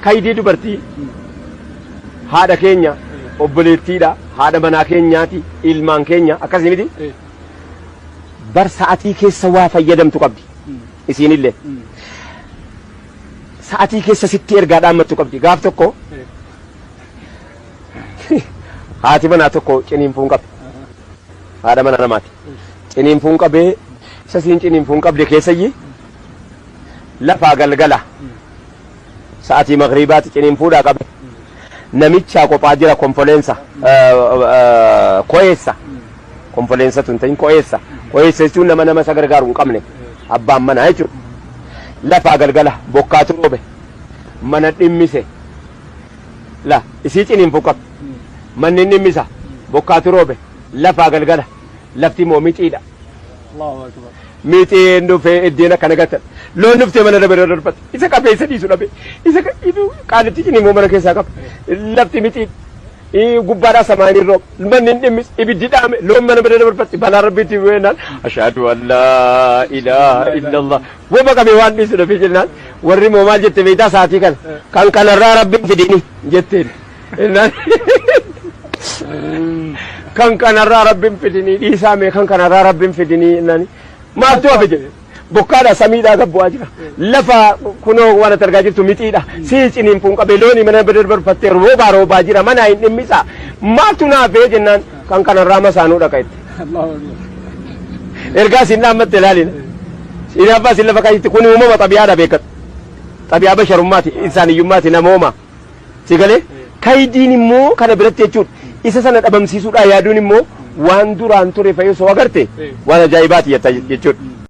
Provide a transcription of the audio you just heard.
Kaydii dubartii haadha keenya, obboleettiidha, haadha manaa keenyaati, ilmaan keenya akkasii miti. Bar sa'atii keessa waa fayyadamtu qabdi. Isiinillee. Sa'atii keessa sitti ergaa dhaammattu qabdi. Gaaf tokko haati manaa tokko ciniinfuun qabdi. Haadha manaa namaati. Ciniinfuun qabee isa siin ciniinfuun qabde keessayyi lafaa galgala sa'atii magriibaati ciniinfuudhaa qabe. Namichaa kophaa jira konfoleensa ko'eessa. Konfoleensa tun ta'in ko'eessa. Ko'eessa jechuun nama nama isa gargaaru hin qabne abbaan manaa jechuudha. Lafaa galgala bokkaatu roobe mana dhimmise la isii ciniinfuu qabdi. Manni dhimmisa bokkaatu roobe lafaa galgala lafti immoo mixiidha. Allahu akbar. Mixeen dhufee iddeen akkana gatan. Loon dhuftee mana dabare darbatte. Isa qabee isa dhiisu dhabe. Isa qaalitti ciniinfuu mana keessaa qaba. Lafti mixii gubbaadhaa samaanii rooba. Manni hin dhimmis ibiddi dhaame loon mana bira dabarfatte balaa rabbiitti bu'eenaan ashhadu an laa ilaaha illallah. Wama qabee waan dhiisu dhabe jennaan warri immoo maal jette beektaa sa'aatii kana kan kanarraa rabbiin fidini jetteen. Jennaan kan kanarraa rabbiin fidini dhiisaa mee kan kanarraa rabbiin fidini jennaan maaltu hafe jedhe. Bokkaadha samiidhaa gad bu'aa jira. Lafa kunoo waan ati argaa jirtu mixiidha. Sii ciniinfuun qabee loonii mana bira darbarfattee roobaa roobaa jira mana hin dhimmisaa. Maaltu naaf hafee jennaan kan kanarraa masaanuu dhaqa itti. Allahu akbar. Ergaa siin dhaammatte ilaalina. Siin abbaa siin lafa kaayitti kun uumama xabiyaadha beekadhu. Xabiyaa basharummaati insaaniyyummaati namooma. Si galee kaydiin immoo kana biratti jechuudha. Isa sana dhabamsiisuudhaa yaaduun immoo waan duraan ture fayyisoo agarte waan ajaa'ibaati jetta jechuudha.